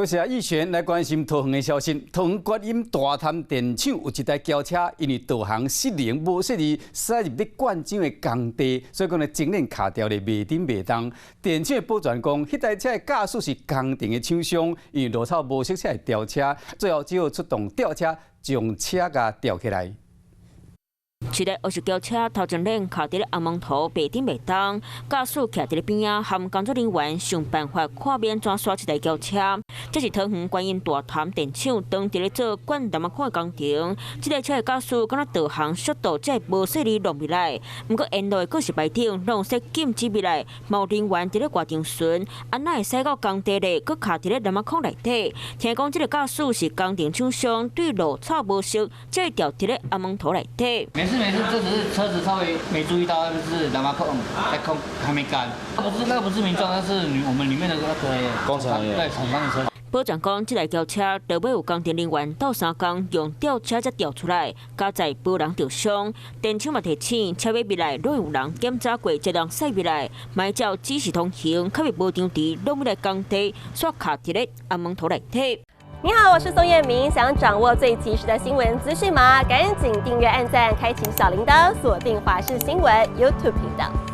多謝逸璇來關心桃園的消息。桃園觀音大潭電廠有一台轎車，因為導航失靈，無細膩駛入咧灌漿的工地，所以講呢，整輪卡佇咧袂振袂動。電廠的保全講，彼台車的駕駛是工程的廠商，因為路口無熟才會掉車，最後只好出動吊車將車共吊起來。一台黑色轎車頭前輪卡佇咧紅毛塗袂振袂動，駕駛徛佇咧邊仔，含工作人員想辦法看欲按怎徙這台轎車。這是桃園觀音大潭電廠當佇咧做灌藍仔礦的工程，這台車的駕駛敢若導航速度才會無細膩弄入來，毋過沿路的告示牌頂攏說禁止入來，嘛有人員佇咧外場巡，啊哪會駛到工地咧，閣卡佇咧藍仔礦內底？聽講這個駕駛是工程廠商，對路草無熟，才會掉佇咧紅毛塗內底。沒事沒事，這只是車子稍微沒注意到，就是藍仔礦在空還沒乾。不是那個不是民眾，那是我們裡面的那個工程對廠商的車。保全講，這台轎車落尾有工程人員鬥相共用吊車才吊出來，佳哉無人著傷。電廠嘛提醒，車欲入來攏有人檢查過，才通駛入來，莫照指示通行，較袂無場地弄入來工地，煞卡佇咧紅毛塗內底。你好，我是宋燕明。想掌握最及時的新聞資訊嗎？趕緊訂閱、按讚、開啟小鈴鐺，鎖定華視新聞 YouTube 頻道。